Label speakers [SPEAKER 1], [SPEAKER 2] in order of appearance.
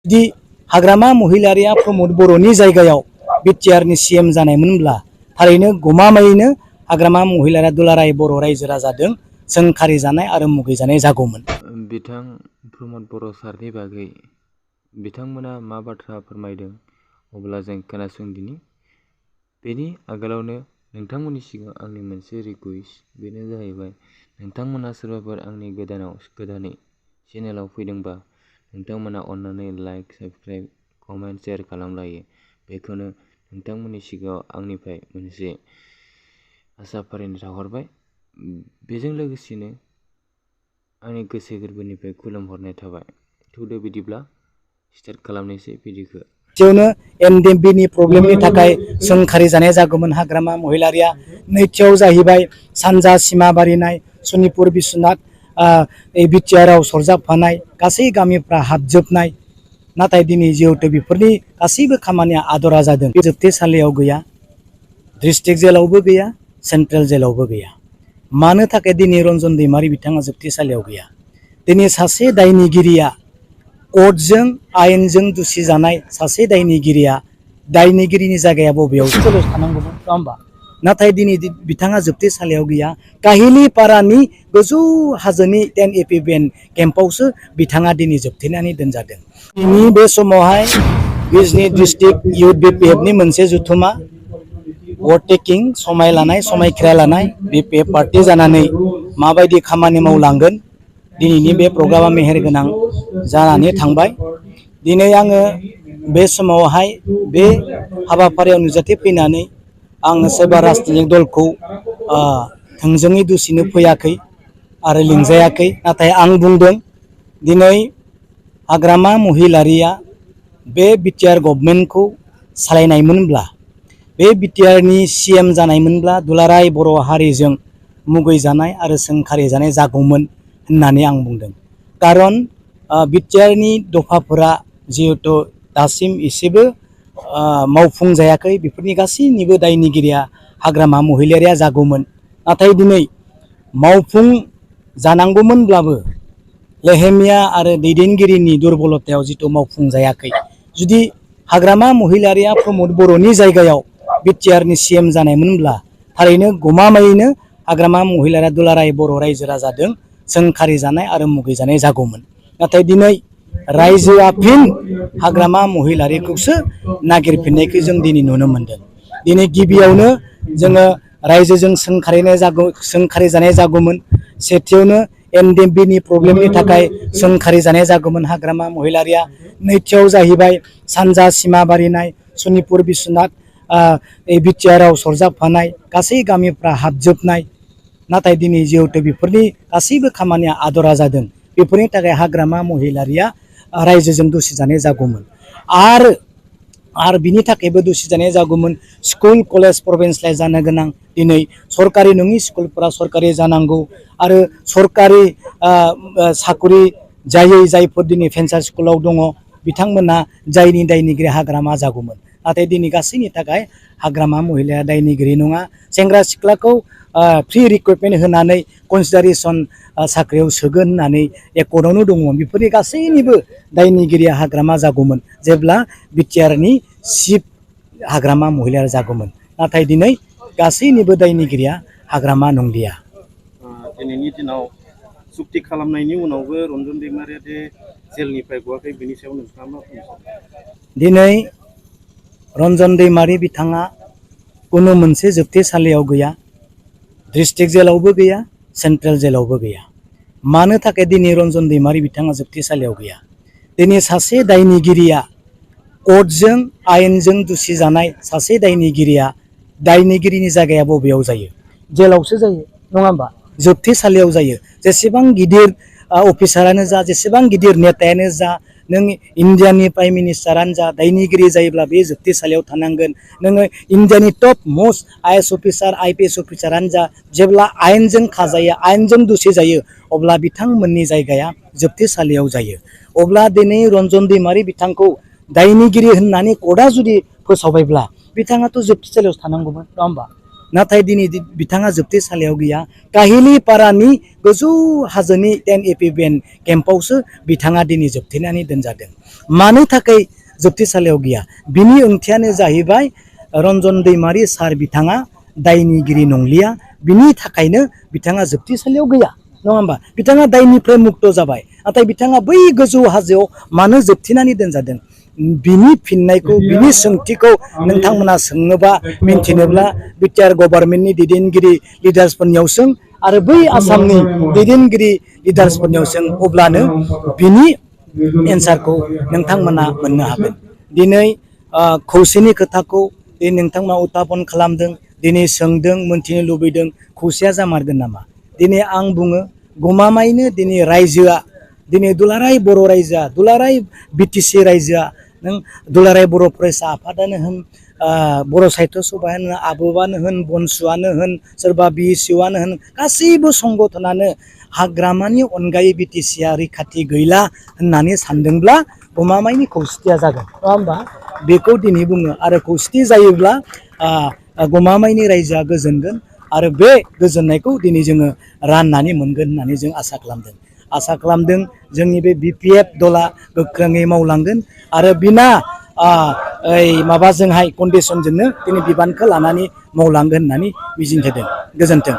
[SPEAKER 1] जुदि हाग्रामा महिलारिया प्रमद बर'नि जायगायाव बिटिआरनि सीएम जानायमोनब्ला थारैनो गमामायैनो हाग्रामा महिलारिया दुलाराय बर' रायजो राजाजों सोंखारि जानाय आरो मुगैजानाय जागौमोन।
[SPEAKER 2] बिथां प्रमद बर' सारनि बागै बिथांमोना मा बाथ्रा फोरमायदों अब्ला जों खोनासंदिनि। बेनि आगोलावनो नोंथांमोननि सिगाङाव आंनि मोनसे रिकुवेस्ट, बेनो जाहैबाय नोंथांमोना सोरबाफोर आंनि गोदानै चेनेलाव फैदोंबा नोंथांमोना अन्नानै लाइक, साबस्क्राइब, कमेन्ट, शेयार खालामलायो। बेखौनो नोंथांमोननि सिगाङाव आंनिफ्राय मोनसे आसाफारिनो थाहरबाय। बेजों लोगोसेनो आंनि गोसो गोरबोनिफ्राय खुलुमहरनाय थाबाय। थौदो बिदिब्ला स्टार्ट खालामनोसै भिडिअखौ।
[SPEAKER 1] सेथियावनो एनडिएमबिनि प्रब्लेमनि थाखाय सोंखारि जानाय जागौमोन हाग्रामा महिलारिया। नैथियाव जाहैबाय सानजा सिमा बारिनाय सनितपुर बिस्वनाथ बिटिआरआव सरजाबफानाय गासै गामिफ्रा हाबजोबनाय। नाथाय दिनै जिहेतु बेफोरनि गासैबो खामानिया आदरा जादों, बे जोबथेसालियाव गैया, डिस्ट्रिक्ट जेलावबो गैया, सेन्ट्रेल जेलावबो गैया। मानो थाखाय दिनै रन्जन दैमारि बिथाङा जोबथेसालियाव गैया? दिनै सासे दायनिगिरिया कर्टजों आयेनजों दुसि जानाय सासे दायनिगिरिया दायनिगिरिनि जायगाया बबेयाव थानांगौमोन, नङा होमबा? नाथाय दिनै बिथाङा जोबथेसालियाव गैया। काहिलिपारानि गोजौ हाजोनि 10 एपिबिएन केम्पआवसो बिथाङा दिनै जोबथेनानै दोनजादों। दिनै बे समावहाय बिजनि डिस्ट्रिक्ट इउथ बिपिएफनि मोनसे जुथुमा अभारटेकिं समाय लानाय समायखिरा लानाय बिपिएफ पार्टी जानानै माबायदि खामानि मावलांगोन, दिनैनि बे प्रग्रामा मेहेरगोनां जानानै थांबाय। दिनै आङो बे समावहाय बे हाबाफारियाव नुजाथि फैनानै आङो सोरबा राजनीतिक दलखौ थोंजोङै दुसिनो फैयाखै आरो लिंजायाखै। नाथाय आं बुंदों दिनै हाग्रामा महिलारिया बे बिटिआर गभर्नमेन्टखौ सालायनायमोनब्ला, बे बिटिआरनि सीएम जानायमोनब्ला दुलाराय बर' हारिजों मुगैजानाय आरो सोंखारि जानाय जागौमोन होननानै आं बुंदों। कारन बिटिआरनि दफाफोरा जिहेतु दासिम एसेबो मावफुंजायाखै, बेफोरनि गासैनिबो दायनिगिरिया हाग्रामा महिलारिया जागौमोन। नाथाय दिनै मावफुं जानांगौमोनब्लाबो लेहेमिया आरो दैदेनगिरिनि दुर्बलतायाव जिथु मावफुंजायाखै। जुदि हाग्रामा महिलारिया प्रमद बर'नि जायगायाव बिटिआरनि सीएम जानायमोनब्ला थारैनो गमामायैनो हाग्रामा महिलारिया दुलाराय बर' रायजो राजाजों सोंखारि जानाय आरो मुगैजानाय जागौमोन। नाथाय दिनै रायजोआ फिन हाग्रामा महिलारिखौसो नागिरफिननायखौ जों दिनै नुनो मोनदों। दिनै गिबियावनो जोङो रायजोजों सोंखारि जानाय जागौमोन। सेथियावनो एनडिएमबिनि प्रब्लेमनि थाखाय सोंखारि जानाय जागौमोन हाग्रामा महिलारिया। नैथियाव जाहैबाय सानजा सिमा बारिनाय सनितपुर बिस्वनाथ बिटिआरआव सरजाबफानाय गासै गामिफ्रा हाबजोबनाय। नाथाय दिनै जिहेतु बेफोरनि गासैबो खामानिया आदरा जादों, बेफोरनि थाखाय हाग्रामा महिलारिया रायजोजों दुसि जानाय जागौमोन। आरो बिनि थाखायबो दुसि जानाय जागौमोन स्कुल कलेज प्रभिन्सियेलाइज जानो गोनां। दिनै सरकारि नङि स्कुलफोरा सरकारि जानांगौ आरो सरकारि साकरि जायै जायफोर दिनै भेन्सार स्कुलाव दङ बिथांमोना जायनि दायनिगिरि हाग्रामा जागौमोन। नाथाय दिनै गासैनि थाखाय हाग्रामा महिलाया दायनिगिरि नङा। सेंग्रा सिख्लाखौ फ्रि रिक्रुटमेन्ट होनानै कनसिडारेसन साख्रियाव सोगोन होननानै एकर्डआवनो दङमोन। बेफोरनि गासैनिबो दायनिगिरिया हाग्रामा जागौमोन जेब्ला बिटिआरनि चिफ हाग्रामा महिलाया जागौमोन। नाथाय दिनै गासैनिबो दायनिगिरिया हाग्रामा नंलिया।
[SPEAKER 3] दिनैनि दिनाव सुक्ति खालामनायनि उनावबो रन्जन दैमारिया दे जेलनिफ्राय गवाखै, बेनि सायाव नोंथाङा मा बुंनो सानो?
[SPEAKER 1] दिनै रन्जन दैमारि बिथाङा कुनु मोनसे जोबथेसालियाव गैया, डिस्ट्रिक्ट जेलावबो गैया, सेन्ट्रेल जेलावबो गैया। मानो थाखाय दिनै रन्जन दैमारि बिथाङा जोबथेसालियाव गैया? दिनै सासे दायनिगिरिया कर्टजों आयेनजों दुसि जानाय सासे दायनिगिरिया दायनिगिरिनि जायगाया बबेयाव जायो? जेलावसो जायो, नङा होमबा? जोबथेसालियाव जायो। जेसेबां गिदिर अफिसारानो जा, जेसेबां गिदिर नेतायानो जा, नों इन्डियानि प्राइम मिनिस्टारानो जा, दायनिगिरि जायोब्ला बे जोबथेसालियाव थानांगोन। नोङो इन्डियानि top most IAS officer IPS अफिसारानो जा, जेब्ला आयेनजों खाजायो, आयेनजों दुसि जायो, अब्ला बिथांमोननि जायगाया जोबथेसालियाव जायो। अब्ला दिनै रन्जन दैमारि बिथांखौ दायनिगिरि होननानै कर्टआ जुदि फोसावबायब्ला बिथाङाथ' जोबथेसालियाव थानांगौमोन, नङा होमबा? नाथाय दिनै बिथाङा जोबथेसालियाव गैया। काहिलिपारानि गोजौ हाजोनि 10 APBN केम्पआवसो बिथाङा दिनै जोबथेनानै दोनजादों। मानो थाखाय जोबथेसालियाव गैया? बिनि ओंथियानो जाहैबाय रन्जन दैमारि सार बिथाङा दायनिगिरि नंलिया, बिनि थाखायनो बिथाङा जोबथेसालियाव गैया, नङा होमबा? बिथाङा दायनिफ्राय मुक्त जाबाय, नाथाय बिथाङा बै गोजौ हाजोआव मानो जोबथेनानै दोनजादों? बिनि फिननायखौ, बिनि सोंथिखौ नोंथांमोना सोंनोबा, मिन्थिनोब्ला बिटिआर गभर्नमेन्टनि दैदेनगिरि लिडार्सफोरनियाव सों आरो बै आसामनि दैदेनगिरि लिडार्सफोरनियाव सों, अब्लानो बिनि एन्सारखौ नोंथांमोना मोननो हागोन। दिनै खौसेनि खोथाखौ दिनै नोंथांमोना उत्थापन खालामदों, दिनै सोंदों, मोन्थिनो लुबैदों, खौसेया जामारगोन नामा? दिनै आं बुङो, गमामायैनो दिनै रायजोआ, दिनै दुलाराय बर' रायजोआ, दुलाराय BTC रायजोआ, नों दुलाराय बर' फरायसा आफादानो होन, बर' साहित्य सभायानो, आब'बानो होन, बनसुआनो होन, सोरबा BSUआनो होन, गासैबो संगठनानो हाग्रामानि अनगायै BTCआ रैखाथि गैला होननानै सानदोंब्ला गमामायैनि खौसेथिया जागोन, नङा होमबा? बेखौ दिनै बुङो। आरो खौसेथि जायोब्ला गमामायैनि रायजोआ गोजोनगोन आरो बे गोजोननायखौ दिनै जोङो राननानै मोनगोन होननानै जों आसा खालामदों। जोंनि बे BPF दला गोख्रोङै मावलांगोन आरो बिना माबाजोंहाय कन्डिसनजोंनो दिनै बिबानखौ लानानै मावलांगोन होननानै मिजिंथिदों। गोजोन्थों।